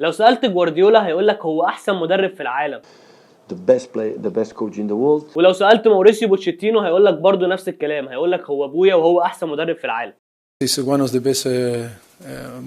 لو سألت جوارديولا هيقول لك هو أحسن مدرب في العالم. the best player, the best coach in the world. ولو سألت موريسيو بوتشيتينو هيقول لك برضه نفس الكلام، هيقول لك هو أبويا وهو أحسن مدرب في العالم. He's one of the best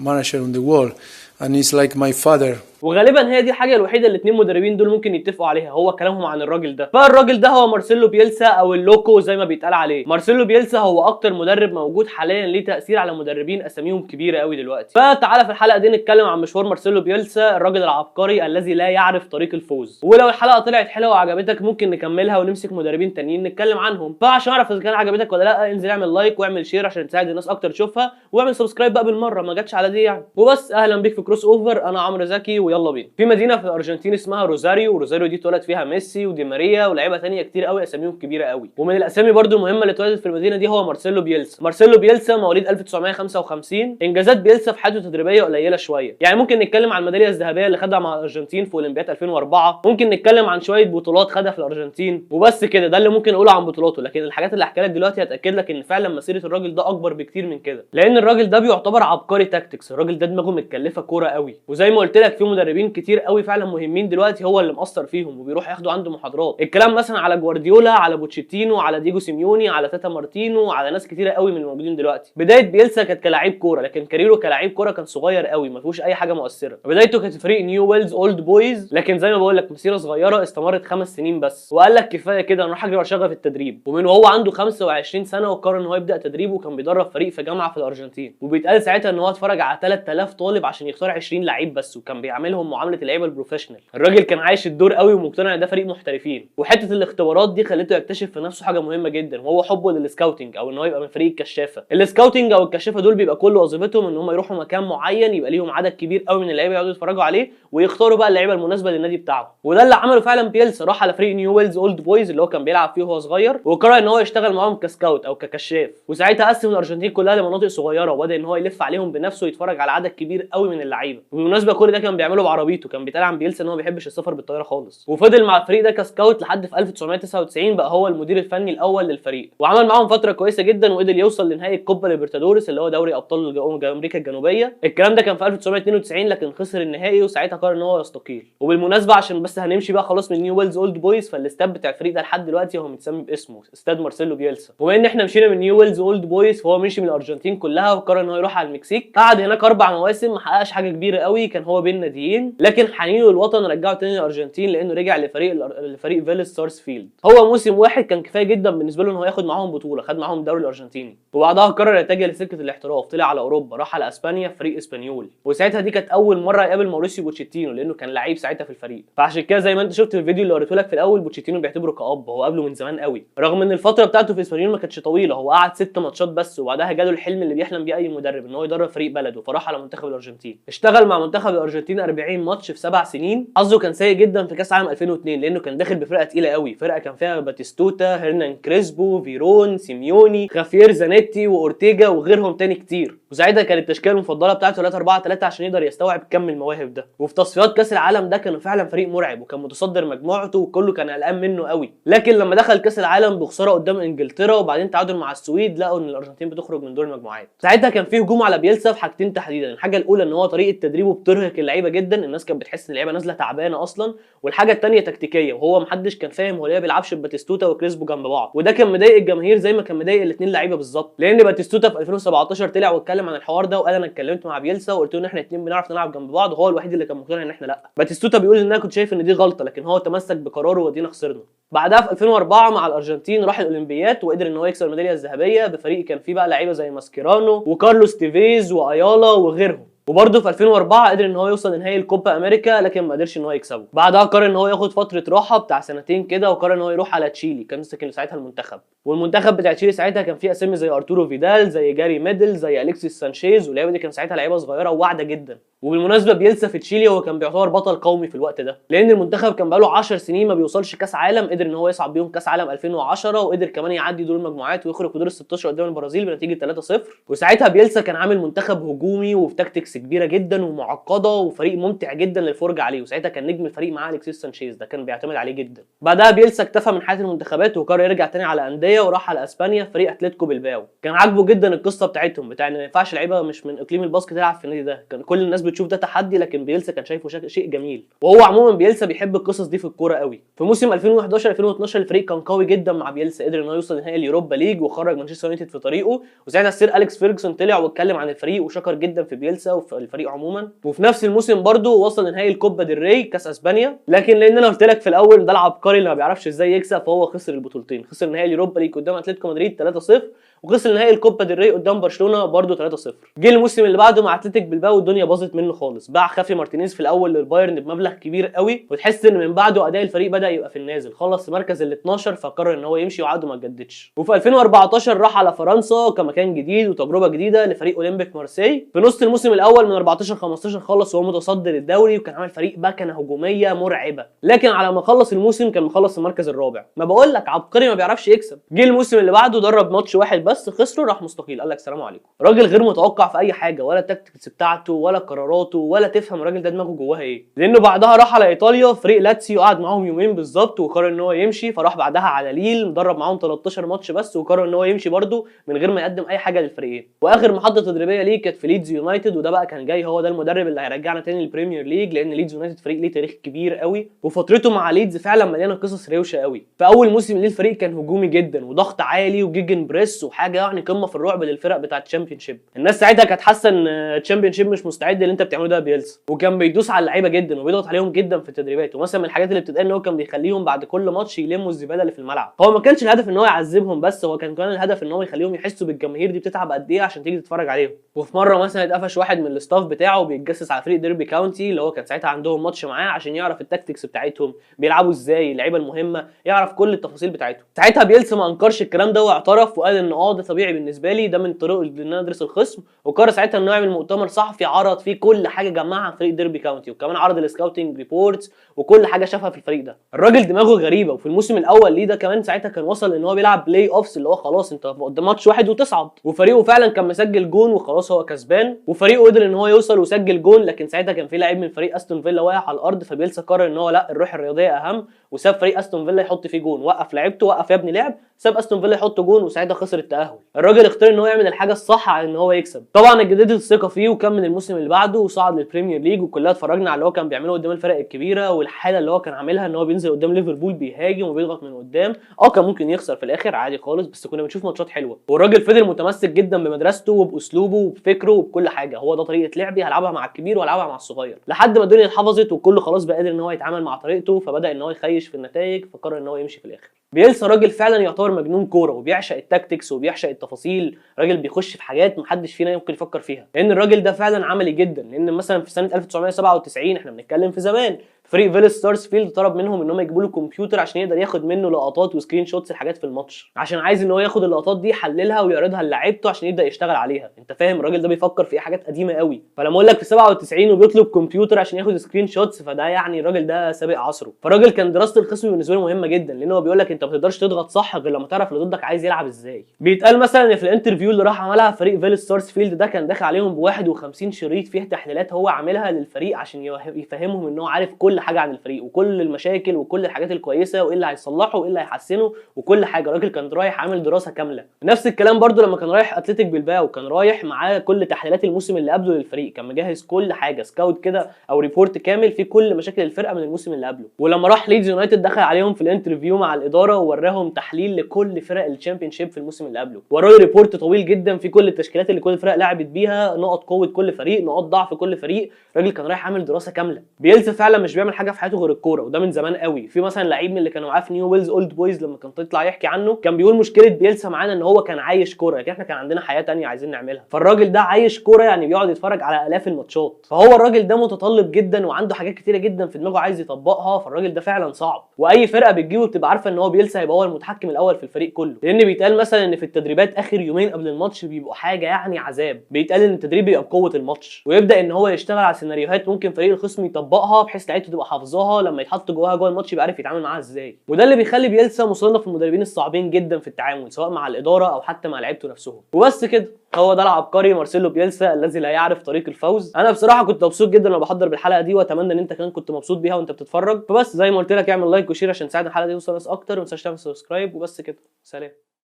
manager in the world, and he's like my father. وغالبا هي دي الحاجة الوحيدة اللي الاثنين مدربين دول ممكن يتفقوا عليها، هو كلامهم عن الراجل ده. فالراجل ده هو مارسيلو بيلسا او اللوكو زي ما بيتقال عليه. مارسيلو بيلسا هو اكتر مدرب موجود حاليا ليه تاثير على مدربين اساميهم كبيرة قوي دلوقتي. فتعالى في الحلقة دي نتكلم عن مشوار مارسيلو بيلسا، الراجل العبقري الذي لا يعرف طريق الفوز. ولو الحلقة طلعت حلوة وعجبتك ممكن نكملها ونمسك مدربين تانيين نتكلم عنهم. فعشان اعرف اذا كان عجبتك ولا لا، انزل اعمل like واعمل share عشان تساعد الناس اكتر تشوفها، واعمل subscribe بقى بالمره، ما جاتش على دي يعني. وبس، اهلا بيك في كروس اوفر، انا عمرو زكي ويلا بينا. في مدينة في الارجنتين اسمها روزاريو، وروزاريو دي اتولد فيها ميسي ودي ماريا ولاعيبه ثانية كتير قوي اساميهم كبيرة قوي. ومن الاسامي برضو المهمة اللي اتولدت في المدينة دي هو مارسيلو بيلسا. مارسيلو بيلسا مواليد 1955. انجازات بيلسا في حياته التدريبية قليله شويه، يعني ممكن نتكلم عن الميداليه الذهبية اللي خدها مع الارجنتين في اولمبياد 2004، ممكن نتكلم عن شوية بطولات خدها في الارجنتين وبس كده، ده اللي ممكن نقوله عن بطولاته. لكن الحاجات اللي هحكيها لك دلوقتي هتاكد لك ان فعلا مسيره الراجل ده اكبر بكتير من كده، لان الراجل ده بيعتبر عبقري tactics. الراجل ده دماغه متكلفه كورة قوي، وزي ما قلت لك في مدربين كتير قوي فعلا مهمين دلوقتي هو اللي مأثر فيهم وبيروح ياخدوا عنده محاضرات. الكلام مثلا على جوارديولا، على بوتشيتينو، على ديجو سيميوني، على تاتا مارتينو، على ناس كتيرة قوي من الموجودين دلوقتي. بداية بيلسا كانت كلاعب كوره، لكن career ه كلاعب كورة كان صغير قوي، ما فيهوش اي حاجة مؤثره. بدايته كانت في فريق نيو ويلز اولد بويز، لكن زي ما بقول لك مسيره صغيرة استمرت 5 سنين بس، وقال لك كفاية كده، انا اروح اجري ورا شغف التدريب. ومن وهو عنده 25 سنة وقرر ان هو يبدا تدريب، وكان بيدرب فريق في جامعه في الارجنتين. وبيتقال ساعتها ان هو اتفرج على 3000 طالب عشان يختار 20 لعيب بس، وكان بيعاملهم معاملة اللعيبة ال professional. الراجل كان عايش الدور قوي ومقتنع ان ده فريق محترفين. وحتة الاختبارات دي خلته يكتشف في نفسه حاجة مهمة جدا، وهو حبه لل scouting او ان هو يبقى من فريق الكشافه. ال scouting او الكشافه دول بيبقى كل وظيفتهم ان هم يروحوا مكان معين يبقى ليهم عدد كبير قوي من اللعيبة يقعدوا يتفرجوا عليه ويختاروا بقى اللعيبة المناسبة للنادي بتاعهم. وده اللي عمله فعلا بيلسا، راح على فريق نيو ويلز اولد بويز اللي هو كان بيلعب فيه وهو صغير، وقرر ان هو يشتغل معاهم ك scout او ككشاف. وساعتها قسم الارجنتين كلها لمناطق صغيرة وبدا ان هو يلف عليهم بنفسه ويتفرج على عدد كبير قوي من اللعيبه. وبالمناسبة كل ده كان بيعمله بعربيته، كان بيتقال عن بيلسا ان هو ما بيحبش السفر بالطيارة خالص. وفضل مع الفريق ده ك scout لحد في 1999 بقى هو المدير الفني الاول للفريق، وعمل معاهم فترة كويسة جدا وقدر يوصل لنهائي الكوبا ليبرتادوريس اللي هو دوري ابطال امريكا الجنوبيه. الكلام ده كان في 1992، لكن خسر النهائي وساعتها قرر ان هو يستقيل. وبالمناسبة عشان بس هنمشي بقى خلاص من نيو ويلز اولد بويز، فالاستاد بتاع الفريق ده لحد دلوقتي هو متسمي باسمه، استاد مارسيلو بيلسا. وبما ان احنا مشينا من نيو ويلز اولد بويز، فهو مشي من الارجنتين كلها وقرر ان هو يروح على المكسيك. قعد هناك 4 مواسم، ما حققش حاجة كبيرة قوي، كان هو بين ناديين، لكن حنينه للوطن رجعه تاني للارجنتين لانه رجع لفريق فيليس سارسفيلد. هو موسم واحد كان كفاية جدا بالنسبة له ان هو ياخد معاهم بطوله، خد معاهم الدوري الارجنتيني. وبعدها قرر يتجه لسكه الاحتراف، طلع على اوروبا، راح على اسبانيا في فريق اسبانيول. وساعتها دي كانت اول مرة يقابل ماوريسيو بوتشيتينو لانه كان لعيب ساعتها في الفريق. فعشان كده زي ما انت شفت في الفيديو اللي وريته لك في الاول، بوتشيتينو بيعتبره كأب، هو قابله من زمان قوي. رغم ان الفترة بتاعته في اسبانيول ما كانتش طويله، هو قعد 6 ماتشات بس، وبعدها جاله الحلم اللي بيحلم بيه اي مدرب ان هو يدرب فريق بلده، فراح على منتخب الارجنتين. اشتغل مع منتخب الارجنتين 40 ماتش في 7 سنين. حظه كان سيء جدا في كاس عالم 2002 لانه كان داخل بفرقة تقيلة قوي، فرقه كان فيها باتيستوتا، هرنان كريسبو، فيرون، سيميوني، خافير زانيتي واورتيجا وغيرهم تاني كتير. وساعتها كانت التشكيلة المفضلة بتاعته 3-4-3 عشان يقدر يستوعب كم المواهب ده. وفي تصفيات كاس العالم ده كانوا فعلا فريق مرعب وكان متصدر مجموعته وكله كان قلقان منه قوي. لكن لما دخل كاس العالم بخسارة قدام انجلترا وبعدين تعادل مع السويد، لقوا ان الارجنتين بتخرج من دور المجموعات. ساعتها كان في هجوم على بيلسا في حاجتين تحديدا، الحاجة الاولى ان هو طريقه تدريبه بترهق اللعيبة جدا، الناس كانت بتحس ان اللعيبة نازله تعبانة اصلا. والحاجة الثانية تكتيكيه، وهو محدش كان فاهم هو ليه ما بيلعبش باتيستوتا وكريسبو جنب بعض، وده كان مضايق الجماهير زي ما كان مضايق الاثنين لعيبة بالظبط. لان باتيستوتا في 2017 طلع واتكلم عن الحوار ده وقال انا اتكلمت مع بيلسا وقلت له ان احنا الاثنين بنعرف نلعب جنب بعض، وهو الوحيد اللي كان مقتنع ان احنا لا. باتيستوتا بيقول ان انا كنت شايف ان دي غلطه، لكن هو تمسك بقراره ودينا خسرنا. بعدها في 2004 مع الارجنتين راح الاولمبياد وقدر ان هو يكسب الميداليه الذهبية بفريق كان فيه بقى لعيبة زي ماسكيرانو وكارلوس تيفيز وايالا وغيرهم. وبرده في 2004 قدر ان هو يوصل لنهائي الكوبا امريكا لكن ما قدرش ان هو يكسبه. بعدها قرر ان هو ياخد فترة راحة بتاع سنتين كده، وقرر ان هو يروح على تشيلي، كان مسك ساعتها المنتخب. والمنتخب بتاع تشيلي ساعتها كان فيه اسامي زي ارتورو فيدال، زي جاري ميدل، زي اليكسيس سانشيز، واللعيبة دي كان ساعتها لعيبة صغيرة وواعده جدا. وبالمناسبة بيلسا في تشيلي هو كان بيعتبر بطل قومي في الوقت ده، لان المنتخب كان بقاله 10 سنين ما بيوصلش كاس عالم، قدر ان هو يصعد بيهم كاس عالم 2010، وقدر كمان يعدي دور المجموعات ويخرج في دور ال 16 قدام البرازيل بنتيجة 3-0. وساعتها بيلسا كان عامل منتخب هجومي وفي tactics كبيرة جدا ومعقدة وفريق ممتع جدا للفرجه عليه، وساعتها كان نجم الفريق معاه اليكسيس سانشيز، ده كان بيعتمد عليه جدا. بعدها بيلسا اكتفى من حياة المنتخبات وقرر يرجع تاني على اندية، وراح على اسبانيا فريق اتلتيكو بلباو. كان عاجبه جدا القصة بتاعتهم بتاع ان ما ينفعش لعيبة مش من اقليم الباسك تلعب في النادي ده، كان كل الناس بتشوف ده تحدي، لكن بيلسا كان شايفه شيء جميل. وهو عموما بيلسا بيحب القصص دي في الكورة قوي. في موسم 2011 2012 الفريق كان قوي جدا مع بيلسا، قدر ان هو يوصل لنهائي اليوروبا ليج وخرج مانشستر يونايتد في طريقه. وساعتها السير اليكس فيرجسون طلع واتكلم عن الفريق وشكر جدا في بيلسا وفي الفريق عموما. وفي نفس الموسم برده وصل لنهائي الكوبا ديل ري كاس اسبانيا، لكن لان انا قلت لك في الاول ده العبقري اللي ما بيعرفش ازاي يكسب، فهو خسر البطولتين، خسر نهائي اليوروبا ليج قدام اتلتيكو مدريد 3-0، وخسر نهائي الكوبا ديل ري قدام برشلونة برده 3-0. جه الموسم اللي بعده مع اتلتيك بلباو والدنيا باظت منه خالص، باع خافي مارتينيز في الاول للبايرن بمبلغ كبير قوي، وتحس ان من بعده اداء الفريق بدا يبقى في النازل، خلص مركز ال 12 فقرر ان هو يمشي وعقده ما اتجددش. وفي 2014 راح على فرنسا كمكان جديد وتجربه جديدة لفريق اولمبيك مارسيل. في نص الموسم الاول من 14 15 خلص وهو متصدر الدوري، وكان عامل فريق مكنه هجومية مرعبة، لكن على ما خلص الموسم كان مخلص المركز الرابع. ما بقول لك عبقري ما بيعرفش يكسب. جه الموسم اللي بعده درب ماتش واحد بس خسره، راح مستقيل، قال لك سلام عليكم. راجل غير متوقع في اي حاجة، ولا ال tactics بتاعته ولا قراراته، ولا تفهم الراجل ده دماغه جواها ايه. لانه بعدها راح على ايطاليا فريق لاتسيو، قعد معاهم يومين بالظبط وقرر ان هو يمشي. فراح بعدها على ليل، مدرب معاهم 13 ماتش بس وقرر ان هو يمشي برده من غير ما يقدم اي حاجة للفريقين. واخر محطة تدريبية ليه كانت في ليدز يونايتد، وده بقى كان جاي هو ده المدرب اللي هيرجعنا تاني للبريمير ليج، لان ليدز يونايتد فريق ليه تاريخ كبير قوي، وفترته مع ليدز فعلا مليانة قصص روشه قوي. في اول موسم ليه الفريق كان هجومي جدا وضغط عالي و gegenpress وحاجه يعني قمة في الرعب للفرق بتاعه الشامبيونشيب. الناس ساعتها كانت حاسه ان الشامبيونشيب مش مستعد اللي انت بتعمله ده بيلسا، وكان بيدوس على اللعيبة جدا وبيضغط عليهم جدا في التدريبات. ومثلا من الحاجات اللي بتتقال ان هو كان بيخليهم بعد كل ماتش يلموا الزبالة اللي في الملعب. هو ما كانش الهدف ان هو يعذبهم بس، هو كان كمان الهدف ان هو يخليهم يحسوا بالجماهير دي بتتعب قد ايه عشان تيجي تتفرج عليهم. وفي مرة مثلا اتقفش واحد من ال staff بتاعه بيتجسس على فريق ديربي كاونتي اللي هو كان ساعتها عندهم ماتش معاه، عشان يعرف ال tactics بتاعتهم، بيلعبوا ازاي، اللعيبة المهمة، يعرف كل التفاصيل بتاعتهم. ساعتها بيلسا ما انكرش الكلام ده واعترف وقال ان ده طبيعي بالنسبة لي، ده من طرق ان انا ادرس الخصم. وقرر ساعتها انه يعمل مؤتمر صحفي عرض فيه كل حاجة جمعها عن فريق ديربي كاونتي، وكمان عرض ال scouting reports وكل حاجة شافها في الفريق ده. الراجل دماغه غريبة. وفي الموسم الاول ليه ده كمان ساعتها كان وصل ان هو بيلعب play offs، اللي هو خلاص انت قدام ماتش واحد وتصعد، وفريقه فعلا كان مسجل جون وخلاص هو كسبان، وفريقه قدر ان هو يوصل وسجل جون، لكن ساعتها كان في لاعب من فريق استون فيلا واقع على الارض، فبيلسا قرر ان هو لا، الروح الرياضية اهم، وساب فريق استون فيلا يحط فيه جون، وقف لعبته، وقف يا ابني لعب، ساب استون فيلا يحط جون، وساعتها خسر التاهل. الراجل اختار ان هو يعمل الحاجة الصح على ان هو يكسب. طبعا اتجددت الثقة فيه وكمل الموسم اللي بعده وصعد للبريمير ليج، وكلنا اتفرجنا على اللي هو كان بيعمله قدام الفرق الكبيرة والحالة اللي هو كان عاملها ان هو بينزل قدام ليفربول بيهاجم وبيضغط من قدام. كان ممكن يخسر في الاخر عادي خالص، بس كنا بنشوف ماتشات حلوة. والراجل فضل متمسك جدا بمدرسته وباسلوبه وبفكره وبكل حاجة. هو ده طريقه لعبي، هلعبها مع الكبير وهلعبها مع الصغير، لحد ما الدنيا اتحفظت وكله خلاص بقى قادر ان هو يتعامل مع طريقته، فبدا ان هو يخيش في النتائج، فقرر ان هو يمشي في الاخر. بيلسا راجل فعلا يعتبر مجنون كورة وبيعشق ال tactics وبيعشق التفاصيل، راجل بيخش في حاجات محدش فينا يمكن يفكر فيها، لان الراجل ده فعلا عملي جدا. لان مثلا في سنة 1997، احنا بنتكلم في زمان، فريق فيلس سارسفيلد طلب منهم ان هم يجيبوا له كمبيوتر عشان يقدر ياخد منه لقطات و screenshots الحاجات في الماتش، عشان عايز ان هو ياخد اللقطات دي يحللها ويعرضها للاعيبته عشان يبدا يشتغل عليها. انت فاهم الراجل ده بيفكر في ايه؟ حاجات قديمة قوي. فلما اقول لك في 97 وبيطلب كمبيوتر عشان ياخد screenshots، فده يعني الراجل ده سابق عصره. فالراجل كان دراسة الخصم بالنسبة له مهمة جدا، لان هو بيقول لك انت ما تقدرش تضغط صح غير لما تعرف اللي ضدك عايز يلعب ازاي. بيتقال مثلا ان في ال interview اللي راح عملها فريق فيلس سارسفيلد ده، كان داخل عليهم ب 51 شريط فيه تحليلات هو عاملها للفريق عشان يفهمهم ان هو عارف كل حاجة عن الفريق وكل المشاكل وكل الحاجات الكويسة وايه اللي هيصلحه وايه اللي هيحسنه وكل حاجة. الراجل كان رايح عامل دراسة كاملة. نفس الكلام برده لما كان رايح اتلتيك بلباو، كان رايح معاه كل تحليلات الموسم اللي قبله للفريق، كان مجهز كل حاجة، scout كده او report كامل فيه كل مشاكل الفرقة من الموسم اللي قبله. ولما راح ليدز يونايتد دخل عليهم في ال interview مع الادارة ووراهم تحليل لكل فرق الشامبيونشيب في الموسم اللي قبله، وراه report طويل جدا في كل التشكيلات اللي كل الفرق لعبت بيها، نقط قوة كل فريق، نقاط ضعف كل فريق. الراجل كان رايح عامل دراسة كاملة. بيلسا فعلا مش بيعمل حاجة في حياته غير الكورة، وده من زمان قوي. في مثلا لعيب من اللي كانوا معاه في نيو ويلز اولد بويز لما كان تطلع يحكي عنه كان بيقول مشكلة بيلسا معانا ان هو كان عايش كورة، لكن احنا كان عندنا حياة تانية عايزين نعملها. فالراجل ده عايش كورة، يعني بيقعد يتفرج على الاف الماتشات. فهو الراجل ده متطلب جدا وعنده حاجات كتيرة جدا في دماغه عايز يطبقها. فالراجل ده فعلا صعب، واي فرقه بتجيبه بتبقى عارفه ان هو بيلسا هيبقى هو المتحكم الاول في الفريق كله. لان بيتقال مثلا ان في التدريبات اخر يومين قبل الماتش بيبقوا حاجة يعني عذاب. بيتقال ان التدريب بيبقى بقوة الماتش، ويبدا ان هو يشتغل على سيناريوهات ممكن فريق الخصم يطبقها بحيث لعيبته تبقى تبقى حافظاها، لما يتحط جواها جوه الماتش يبقى عارف يتعامل معاها ازاي. وده اللي بيخلي بيلسا مصنف المدربين الصعبين جدا في التعامل، سواء مع الادارة او حتى مع لعيبته نفسهم. وبس كده، هو ده العبقري مارسيلو بيلسا الذي لا يعرف طريق الفوز. انا بصراحة كنت مبسوط جدا وانا بحضر بالحلقة دي، واتمنى ان انت كمان كنت مبسوط بيها وانت بتتفرج. فبس زي ما قلت لك، اعمل like و share عشان تساعد الحلقة دي توصل ناس اكتر، وما تنساش تعمل subscribe. وبس كده، سلام.